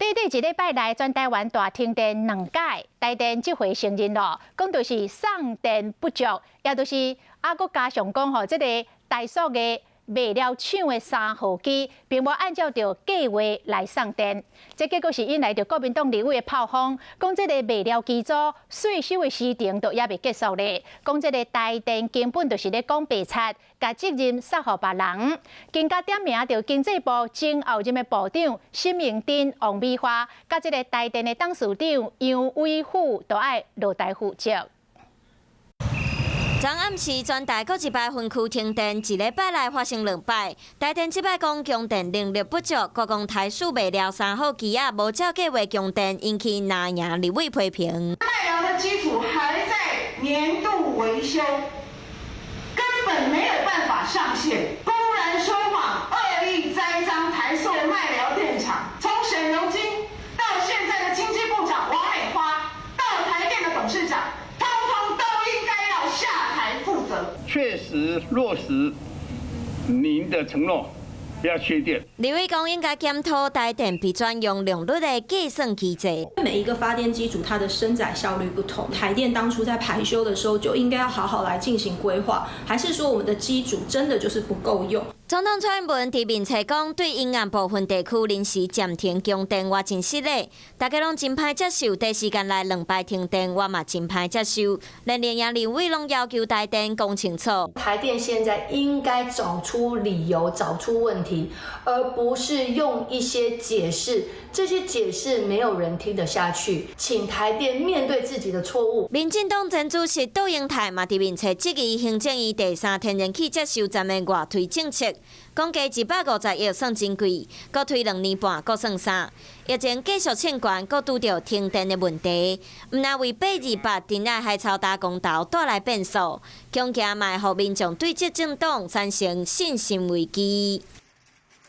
短短一禮拜內，全台灣大停電兩擺，台電這回承認咯，講就是送電不足，也就是啊，閣加上講吼，這個台塑的麥寮廠的三號機並無按照著計劃來送電，這結果是引來著國民黨立委的炮轟，講這個麥寮機組稅收的時程都猶未結束咧，講這個台電根本就是咧講白賊，共責任捒予別人，更加點名著經濟部前後任的部長沈榮津、王美花，佮這個台電的董事長楊偉富都愛落台負責。昨暗時全台閣一擺分區停電，一禮拜內發生兩擺。台電這擺講供電能力不足，閣講台塑麥寮三號機仔無照計劃供電，引起藍營立委批評。麥寮的機組還在年度維修，根本沒有辦法上線，公然說謊，惡意栽贓台塑麥寮電廠，從沈榮津到現在的經濟部長王美花，到台電的董事長，通通都應該要下台負責。確實落實您的承諾，不要缺電。立委講應該檢討台電被專用良率的計算機制。每一個發電機組它的生載效率不同，台電當初在排修的時候就應該要好好來進行規劃，還是說我們的機組真的就是不夠用？總統蔡英文佇面冊講，對沿岸部分地區臨時暫停供電，我真失禮。大家攏真歹接受，短時間內兩擺停電，我嘛真歹接受。連藍營立委攏要求台電講清楚。台電現在應該找出理由，找出問題，而不是用一些解釋。這些解釋沒有人聽得下去。請台電面對自己的錯誤。民進黨前主席杜英泰嘛佇面冊質疑行政院第三天然氣接收站的外推政策，講加150億算真貴，閣推2年半，閣算啥？疫情繼續衝懸，閣拄著停電的問題，毋但為828珍愛海草大公投帶來變數，恐驚嘛會予民眾對執政黨產生信心危機。